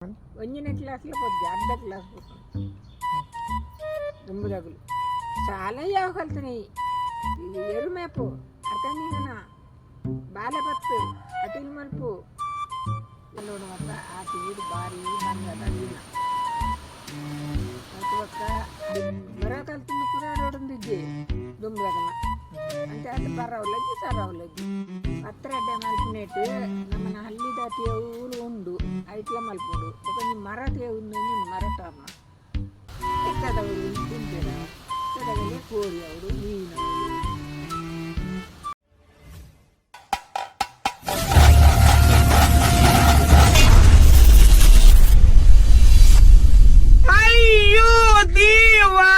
ಒಂಜಿನೇ ಕ್ಲಾಸ್ಲ ಪೋತಿಜಿ, ಅರ್ಧ ಕ್ಲಾಸ್ ಪೋತು. ದುಂಬುದಗುಲು ಶಾಲೆ ಯಾವ ಕಲ್ತನೆ? ಎರುಮೇಪು ಅರ್ಕಂದಿನ ಬಾಲೆ ಬತ್ತು ಅಟಿಲ್ ಮಲ್ಪು ಅಲ್ಲೋಡು. ಮತ್ತ ಆಟಿ ಬಾರಿ ಬಂಗದ ದಿನ. ಅಯ್ತು ಬೊಕ್ಕ ಬರ ಕಲ್ತಿನ ಪೂರ ರೋಡೊಂದಿಜ್ಜಿ ದುಂಬುದಗಲ. ಅಂಚ ಆತ್ ಬರವುಲಜ್ಜಿ ಸರವುಲಜ್ಜಿ. ಪತ್ರಡ್ಡೆ ಮಲ್ಪುನೇಟ್ ನಮ್ಮನ ಹಳ್ಳಿದ ತೇವು ಉಂಡು, ಐಟ್ಲ ಮಲ್ಪುಂಡು. ಬೊಕ ಒಂಜಿ ಮರ ತೇವು ಉಂದು, ಮರಟಾರ್ನ ಇತ್ತದವರು ತಿಂಪೆರ. ಇತ್ತದಗಲೆ ಕೋರಿ ಅವಡು, ಮೀನು ಅವಡು. ಅಯ್ಯೋ ದೇವಾ!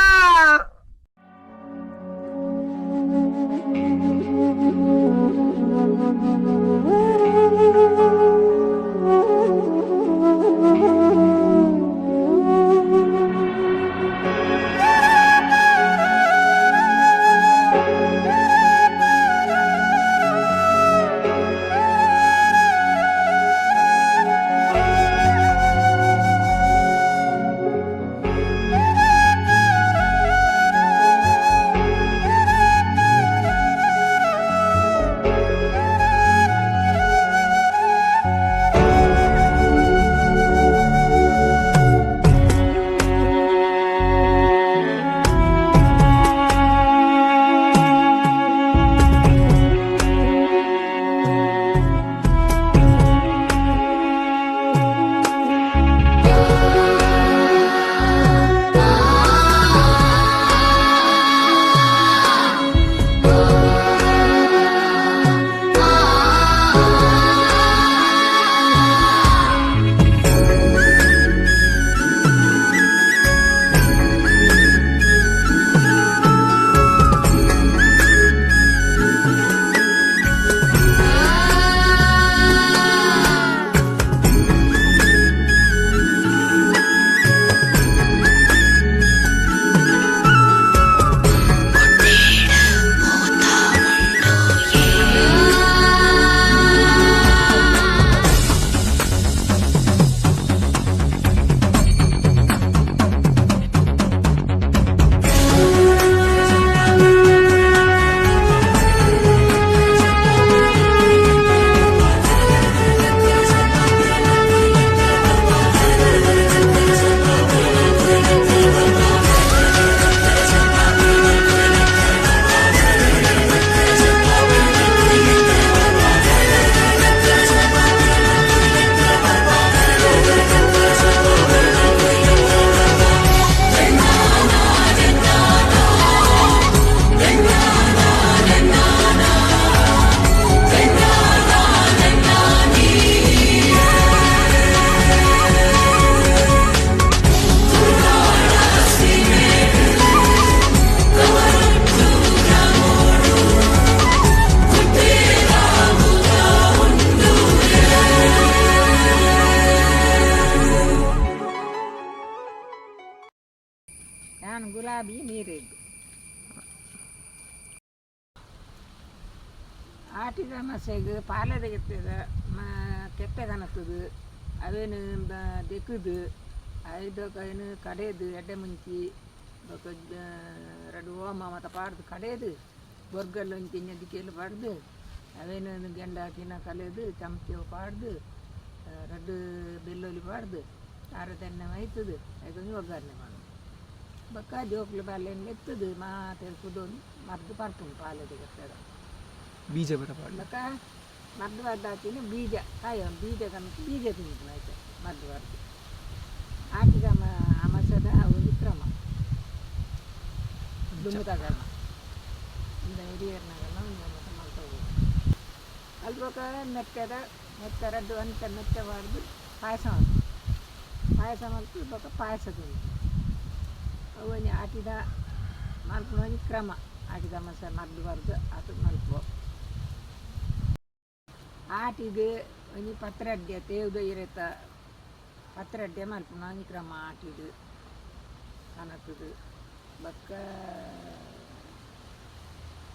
ಯಾನ್ ಗುಲಾಬಿ ನೀರಿದ್ದು ಆಟಿದ ಮಸೆಗ್ ಪಾಲೆದ ಗೆತ್ತೆದ ಕೆತ್ತೆ ಕನತುದು, ಅವೇನು ದೆಕ್ಕುದು, ಐದೊಕ ಐನು ಕಡೆದು, ಎಡ್ಡೆ ಮುಂಚಿ ಬೊಕ ರಡ್ಡ್ ಓಮ ಮಾತ ಪಾಡ್ದು ಕಡೆದು, ಬೊರ್ಗಲ್ ಒಂಜಿ ಕಿನ್ಯ ದಿಕ್ಕೆಲ್ ಪಾಡ್ದು, ಅವೇನು ಗೆಂಡ ಕಿನ್ನ ಕಲೆದು, ಚಮಚ ಪಾಡ್ದು, ರಡ್ಡ್ ಬೆಲ್ಲೊಲಿ ಪಾಡ್ದು, ತಾರೆದ ಎಣ್ಣೆ ಮೈತುದು, ಐಕೊಂಜಿ ಒಗ್ಗರಣೆ ಮಲ್ಪುನು. ಬೊಕ್ಕ ಜೋಕುಲು ಬಾಲೆನ್ ಲೆತ್ತುದು ಮಾತೆರ್ ಕುದೊಂದು ಮರ್ದ್ ಪರ್ಪುನು ಪಾಲೆದ ಕೆತ್ತೆದ. ಬೀಜ ಪೂರ ಪಾಡ್ಲ. ಬೊಕ್ಕ ಮರ್ದ್ ಪರ್ದ್ ಆತಿನ ಬೀಜ ಕಾಯ ಬೀಜ ಕನತ್ ಬೀಜ ತಿನ್ಪುನ. ಐತೆ ಮರ್ದ್ ಪರ್ದ್ ಆಟಿದ ಅಮಸೆದ ಒಂಜಿ ಕ್ರಮ ದುಂಬುದಗಲ್ನ ಇಂದ ಹಿರಿಯರ್ನಗಲ್ನ ಉಂದು ಮಾತ ಮಲ್ತೊಂದು. ಅಲ್ಪ ಬೊಕ್ಕ ಮೆತ್ತೆದ ಮೆತ್ತೆ ರಡ್ಡ್ ಒಂತೆ ಮೆತ್ತೆ ಪಾಡ್ದು ಪಾಯಸ ಮಲ್ಪುನು. ಪಾಯಸ ಮಲ್ತ್ ಬೊಕ್ಕ ಪಾಯಸ ತಿನ್ಪುನು. ಅವು ಒಂಜಿ ಆಟಿದ ಮಲ್ಪುನ ಒಂಜಿ ಕ್ರಮ. ಆಟಿದ ಅಮಾಸೆ ಮರ್ದ್ ಪರ್ದ್ ಆತ್ ಮಲ್ಪುವ. ಆಟಿಗ್ ಒಂಜಿ ಪತ್ರಡ್ಡೆ, ತೇವುದ ಇರೆತ ಪತ್ರಡ್ಡೆ ಮಲ್ಪುನ ಒಂಜಿ ಕ್ರಮ ಆಟಿಡ್ ಕನತುದು. ಬೊಕ್ಕ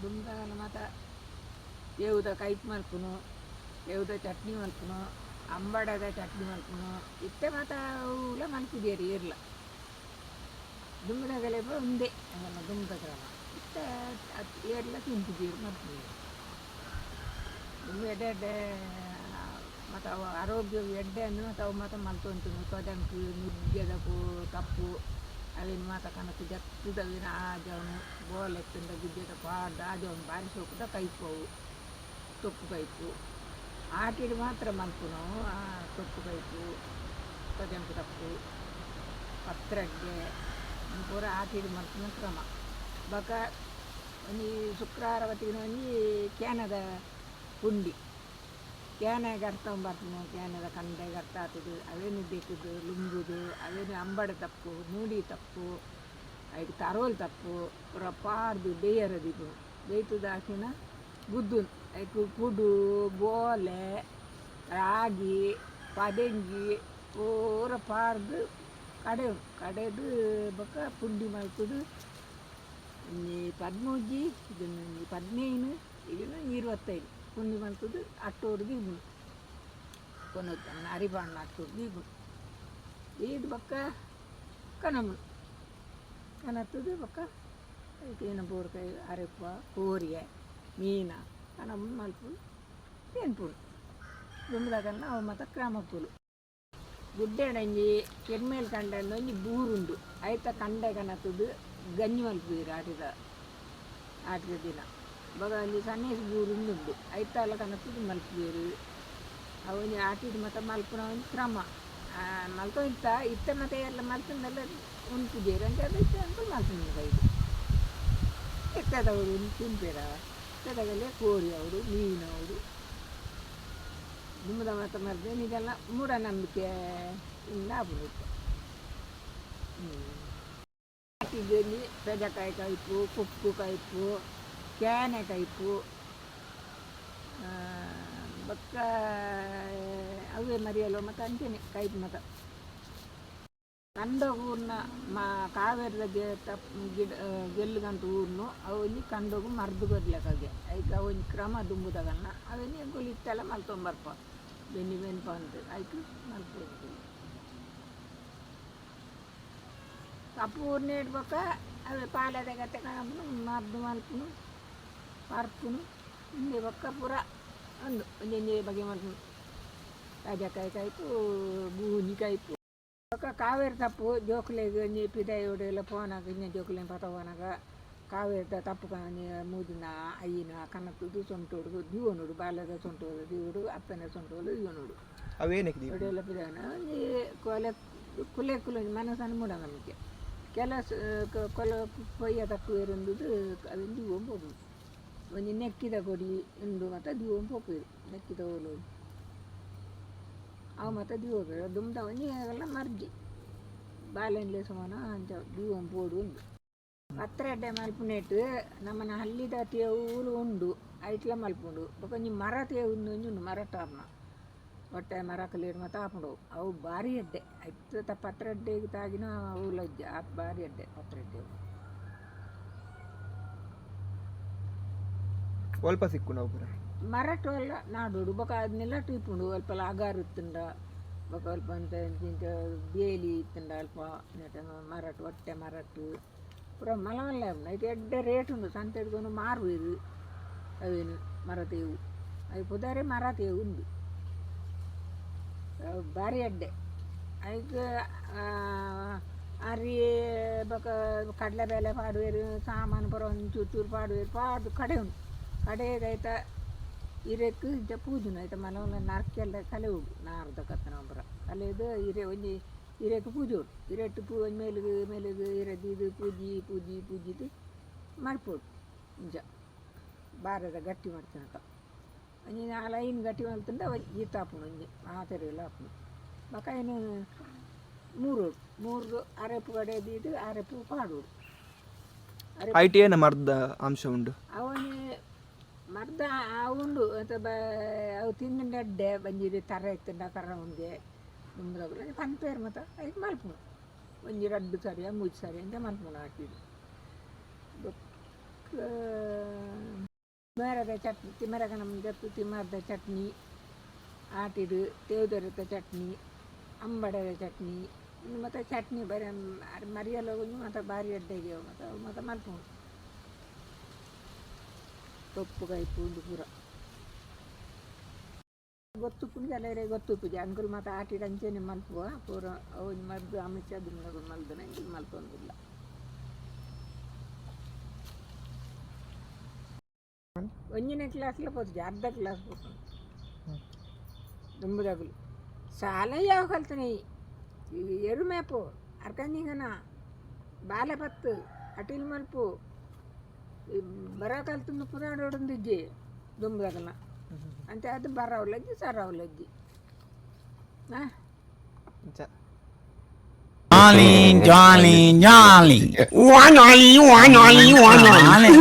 ದುಂಬುದಕಲ್ನ ಮಾತ ತೇವುದ ಕೈಪು ಮಲ್ಪುನು, ತೇವುದ ಚಟ್ನಿ ಮಲ್ಪುನು. ಅಂಬಡದ ಚಟ್ನಿ ಮಲ್ಪುನು. ಇತ್ತೆ ಮಾತ ಅವುಲ ಮಲ್ಪುಜೆರ್ ಏರ್ಲ. ದುಂಬುದಗಲೆ ಪೂರ ಉಂದೇ ಎಂಕಲ್ನ ದುಂಬುದ ಕ್ರಮ. ಇತ್ತೆ ಅತ್ ಏರ್ಲ ತಿನ್ಪುಜೆರ್, ಮಲ್ಪುಜೆರ್. ದುಂಬು ಎಡ್ಡೆ ಎಡ್ಡೆ ಮಾತ ಅವು ಆರೋಗ್ಯಗ್ ಎಡ್ಡೆ ಅಂದ್ ಮಾತ ಅವು ಮಾತ ಮಲ್ತೊಂತುಂಡು. ಕೊದಂಕ್ ನುಗ್ಗೆದ ಪೂ ತಪ್ಪು ಅವೆನ್ ಮಾತ ಕನತ್ ಜತ್ತ್ದ್ ಅವೆನ್ ಆಜಾವುನು. ಬೋಲೆ ಇತ್ತ್ಂಡ ಗುಜ್ಜೆದ ಪಾಡ್ದ್ ಆಜಾವುನು. ಬಾರಿ ಸೋಕುದ ಕೈಪು ಅವು ತೊಪ್ಪು ಕೈಪು. ಆಟಿಡ್ ಮಾತ್ರ ಮಲ್ಪುನವು ಆ ತೊಪ್ಪು ಕೈಪು, ಕೊಜಂಕ್ ತಪ್ಪು, ಪತ್ರಡ್ಡೆ ಉಂದು ಪೂರ ಆಟಿಡ್ ಮಲ್ಪುನ ಕ್ರಮ. ಬೊಕ ಒಂಜಿ ಶುಕ್ರಾರ ಬತ್ತಿನ ಒಂಜಿ ಕೇನದ ಪುಂಡಿ. ಕೇನೆ ಗರ್ತೊಂದು ಬರ್ಪುನು. ಕೇನೆದ ಕಂಡೆ ಗರ್ತ ಆತುದು ಅವೆನ್ ದೆಕ್ಕುದು ಲುಂಗುದು ಅವೆನ್ ಅಂಬಡೆ ತಪ್ಪು, ಮೂಡಿ ತಪ್ಪು, ಐಕ್ ತರೋಲ್ ತಪ್ಪು ಪೂರ ಪಾಡ್ದು ಬೇಯರೆ ದೀಪುನು. ಬೇಯ್ತುದು ಆಕಿನ ಗುದ್ದುನು. ಐಕ್ ಕುಡು, ಬೋಲೆ, ರಾಗಿ, ಪದೆಂಜಿ ಪೂರ ಪಾಡ್ದು ಕಡೆಯುನು. ಕಡೆದು ಬೊಕ್ಕ ಪುಂಡಿ ಮಲ್ತುದು ಒಂಜಿ 13, ಇದನ್ನ ಒಂಜಿ 15, ಇದನ್ನ 25 ಪುಂಡಿ ಮಲ್ತುದು ಅಟ್ಟೋಡು ದೀಪುನು. ಕೊನೊದು ಅರಿ ಪಾಡ್ನ ಅಟ್ಟೋಡು ದೀಪುನು. ದೀದ್ ಬೊಕ್ಕ ಕನಮುನು ಕನತುದು ಬೊಕ್ಕ ಐಕ್ ಏನ ಬೋರ್ಕಾಯಿ ಅರೆಪ್ಪ ಕೋರಿಯೆ ಮೀನ ಕನಮುನು ಮಲ್ಪುನು, ತಿನ್ಪುನು. ದುಂಬುದಕಲ್ನ ಅವು ಮಾತ ಕ್ರಮಕ್ಕುಲು. ಗುಡ್ಡೆಡಂಜಿ ಕೆರ್ಮೇಲ್ ಕಂಡಂದು ಒಂಜಿ ಬೂರುಂಡು. ಐತ ಕಂಡೆ ಕನತುದು ಗಂಜಿ ಮಲ್ಪುವೆರ್ ಆಟಿದ ಆಟಿದ ದಿನ. ಬೊಕ ಒಂಜಿ ಸನ್ನೇಸಿ ಬೂರುಂದುಂಡು, ಐತಲ ಕನತುದು ಮಲ್ಪುವೆರ್. ಅವು ಒಂಜಿ ಆಟಿಡ್ ಮಾತ ಮಲ್ಪುನ ಒಂಜಿ ಕ್ರಮ. ಮಲ್ತೊಂದಿತ್ತ. ಇತ್ತೆ ಮಾತ ಏರ್ಲ ಮಲ್ತುಂಡಲ ಉನ್ಪುಜೆರ್. ಅಂಚಾದ್ ಇತ್ತೆ ಎಂಕುಲು ಮಲ್ತೊಂದು ಬೈದ. ಇತ್ತೆದವರು ತಿನ್ಪೆರಾ? ಇತ್ತೆದಗಲೇ ಕೋರಿ ಆವಡ್ ಮೀನು ಆವಡ್. ದುಂಬುದ ಮಾತ ಮರ್ದ್ ನಿಜಲ ಮೂಢನಂಬಿಕೆ ಇಂದ ಆಪುಂಡು ಇತ್ತೆ. ಆಟಿಗ್ ಒಂಜಿ ಪೆಜಕಾಯಿ ಕೈಪು, ಕುಕ್ಕು ಕೈಪು, ಕೇನೆ ಕೈಪು, ಬೊಕ್ಕ ಅವ್ವೆ ಮರಿಯಲ ಮಾತ ಅಂಚೆನೆ ಕೈಪು ಮಾತ. ಕಂಡೊಗು ಊರ್ನ ಮಾ ಕಾವೇರಿದ ತಪ್ಪು ಗಿಡ ಗೆಲ್ಲುಗಂತ ಊರ್ನು ಅವು ಒಂಜಿ ಕಂಡೊಗು ಮರ್ದ್ ಕೊರ್ಲೆಕ್ಕಗೆ. ಐಕ್ ಅವೊಂಜಿ ಕ್ರಮ ದುಂಬುದಗಲ್ನ. ಅವೆನ್ ಎಂಕುಲು ಇತ್ತೆಲ ಮಲ್ತೊಂದು ಬರ್ಪ. ಬೆನ್ನಿ ಬೆನ್ಪಂದ್ ಐಕ್ ಮಲ್ಪುವೆರ್. ತಪ್ಪು ಊರ್ನೇಡ್ ಬೊಕ್ಕ ಅವೆ ಪಾಲೆದ ಗತೆ ಕನಪುನು, ಮರ್ದ್ ಮಲ್ಪುನು, ಪರ್ಪುನು. ಇಂದೆ ಬೊಕ್ಕ ಪೂರ ಉಂದು ಒಂಜೊಂಜೆ ಬಗೆ ಮಲ್ಪುನು. ಕಜಕಾಯಿ ಕೈಪು, ಗೂಂಜಿ ಕೈಪು. ಬೊಕ್ಕ ಕಾವೇರಿ ತಪ್ಪು ಜೋಕುಲೆಗ್ ಒಂಜಿ ಪಿದಾಯಿ ಒಡೆಲ ಪೋನಗ, ಇಂಜ ಜೋಕುಲೆನ್ ಪತ ಪೋನಗ ಕಾವೇರಿದ ತಪ್ಪು ಒಂಜಿ ಮೂಜಿನ ಐನ ಕನತುದು ಸೊಂಟೊಡು ದೀವೊನೊಡು. ಬಾಲೆದ ಸೊಂಟೊಡು ದೀವೊಡು, ಅಪ್ಪೆನ ಸೊಂಟೊಡು ದೀವೊನೊಡು. ಅವೇನಕ್ಕೆ ದೀಪುನು? ಒಡೆಲ ಪಿದಾಯಿನ ಒಂಜಿ ಕೊಲೆ ಕುಲೆಕುಲು ಒಂಜಿ ಮನಸ್ಸನ್ನು ಮೂಢನಂಬಿಕೆ. ಕೆಲಸ ಕೊಲ ಪೊಯ್ಯ ತಕ್ಕುವೆರುಂದುದು ಅವೆನ್ ದೀವೊಂದು ಪೋಪುನು. ಒಂಜಿ ನೆಕ್ಕಿದ ಕೊಡಿ ಉಂದು ಮಾತ ದೀವೊಂದು ಪೋಪೆರ್. ನೆಕ್ಕಿದ ಓಲು ಅವು ಮಾತ ದೀವೊಪೆರ್. ದುಂಬುದ ಒಂಜಿ ಅವೆಲ್ಲ ಮರ್ಜಿ ಬಾಲೆನ್ಲೆ ಸಮಾನ ಅಂಚ ದೀವೊಂದು ಪೋಡು ಉಂದು. ಪತ್ರಡ್ಡೆ ಮಲ್ಪುನೇಟ್ ನಮ್ಮನ ಹಲ್ಲಿದ ತೇವು ಉಂಡು, ಐಟ್ಲ ಮಲ್ಪುಂಡು. ಬೊಕ ಒಂಜಿ ಮರ ತೇವು ಒಂಜಿ ಉಂಡು, ಮರಟ್ ಆಪುನ ಒಟ್ಟೆ ಮರಕುಲೇಡ್ ಮಾತ ಆಪುಂಡು ಅವು. ಅವು ಬಾರಿ ಎಡ್ಡೆ. ಐತ ಪತ್ರಡ್ಡೆಗ್ ತಾಗಿನ ಅವುಲ ಇಜ್ಜಿ, ಆತ್ ಬಾರಿ ಎಡ್ಡೆ ಪತ್ರಡ್ಡೆ. ಒಲ್ಪ ಸಿಕ್ಕುಂಡು ಅವು ಪೂರ? ಮರಟ್ ಅಲ್ಲ ನಾಡೋಡು. ಬೊಕ ನೆಲಟ್ ಇಪ್ಪುಂಡು. ಅಲ್ಪಲ ಅಗಾರ್ ಇತ್ತುಂಡ, ಬೊಕ ಅಲ್ಪ ಎಂತ ಇಂಚ ಬೇಲಿ ಇತ್ತುಂಡ ಅಲ್ಪ ನೆಟ ಮರಟ್ ಒಟ್ಟೆ ಮರಟ್ ಪೂರ ಮಲ್ಲ ಮಲ್ಲ ಆಪುಂಡು. ಐಕ್ ಎಡ್ಡೆ ರೇಟ್ ಉಂಡು. ಸಂತೆಡ್ ಕೊನೊ ಮಾರುವೆರ್ ಅವೆನ್. ಮರ ತೇವು, ಐಕ್ ಪುದರೇ ಮರ ತೇವು ಉಂದು. ಅವು ಬಾರಿ ಎಡ್ಡೆ. ಐಕ್ ಅರಿ ಬೊಕ ಕಡಲೆಬೇಳೆ ಪಾಡುವೆರ್, ಸಾಮಾನು ಪೂರ ಒಂಚೂರು ಚೂರು ಪಾಡುವೆರ್. ಪಾಡ್ದು ಕಡೆಯುನು. ಕಡೆದ್ ಐತ ಇರೆಕ್ ಇಂಚ ಪೂಜುನು. ಐತ ಮಲ್ಲ ಮಲ್ಲ ನರ್ಕೆಲ್ಲ ಕಲೆವೊಡು, ನಾರ್ದ ಕತ್ತನ ಪೂರ ಕಲೆದ್ ಇರೆ ಒಂಜಿ ಇರೆಕ್ ಪೂಜೊಡು. ಇರೆಟ್ ಪೂ ಮೇಲುಗು ಮೇಲುಗು ಇರೆ ದೀದ್ ಪೂಜಿ ಪೂಜಿ ಪೂಜಿದ್ ಮಲ್ಪೊಡು. ಇಂಚ ಬಾರೆದ ಗಟ್ಟಿ ಮಲ್ತಿನಕ ಒಂಜಿ ನಾಲ್ ಐನ್ ಗಟ್ಟಿ ಮಲ್ತ್ಂಡ ಈತ್ ಆಪುಂಡು. ಒಂಜಿ ಮಾತೆರೆಗ್ಲ ಆಪುಂಡು. ಬೊಕ ಐನ್ ಮೂರೊಡು. ಮೂರ್ದು ಅರೆಪು ಕಡೆ ದೀದ್ ಅರೆಪು ಪಾಡೊಡು. ಅರೆಪು ಐಟ್ ಏನ ಮರ್ದ ಅಂಶ ಉಂಡು? ಅವೊಂಜಿ ಮರ್ದ ಉಂಡು ಎಂತ ಅವು ತಿಂದ್ಂಡ ಎಡ್ಡೆ. ಬಂಜಿಡ್ ತರೆ ಇತ್ತ್ಂಡ ಕರವುಂಗೆ ದುಂಬುದಕುಲು ಪನ್ಪೆರ್ ಮಾತ. ಐಕ್ ಮಲ್ಪುನು ಒಂಜಿ ರಡ್ಡ್ ಸರಿಯ ಮೂಜಿ ಸರಿ ಅಂಚ ಮಲ್ಪುನು ಆಟಿಡ್. ಬೊಕ್ಕ ತಿಮರೆದ ಚಟ್ನಿ, ತಿಮರೆ ಕನಂಜ ತಿಮರೆದ ಚಟ್ನಿ. ಆಟಿಡ್ ತೇವುದರಿತ ಚಟ್ನಿ, ಅಂಬಡೆದ ಚಟ್ನಿ, ಉಂದು ಮಾತ ಚಟ್ನಿ ಬರಿ ಮರಿಯಲ ಒಂಜಿ ಮಾತ ಬಾರಿ ಎಡ್ಡೆಗೆ ಅವು ಮಾತ, ಅವು ಮಾತ ಮಲ್ಪುಂಡು. ತೊಪ್ಪು ಕೈಪು ಉಂದು ಪೂರ ಗೊತ್ತುಪ್ಪುಂಡು ಕೆಲವರಿಗೆ ಗೊತ್ತುಪ್ಪುಜಿ. ಅಂಕುಲು ಮಾತ ಆಟಿಡ್ ಅಂಚೆನೆ ಮಲ್ಪುವ ಪೂರ. ಅವು ಒಂಜಿ ಮದ್ದು ಅಮಿಷ ಮಲ್ದನ ಇಂಕುಲು ಮಲ್ಪೊಂದಿಲ್ಲ. ಒಂಜನೇ ಕ್ಲಾಸ್ಲ ಪೋತುಜಿ, ಅರ್ಧ ಕ್ಲಾಸ್ ಪೋಪುಂಡು. ದುಂಬುದಗುಲು ಶಾಲೆ ಯಾವ ಕಲ್ತನೆ? ಈ ಎರುಮೇಪು ಅರ್ಕಂಜಿಂಗನ ಬಾಲೆ ಪತ್ತು ಅಟಿಲ್ ಮಲ್ಪು, ಈ ಬರ ಕಲ್ತಂದು ಪುನಾಡೋಡೊಂದಿಜ್ಜಿ ದುಂಬುದಗಲ್ನ. ಅಂಚ ಅದು ಬರವಲಜ್ಜಿ ಸರವಲಜ್ಜಿ ಹಾಂ. ಇಂಚ. Jolly, jolly, jolly. One, jolly, one, jolly, one, jolly.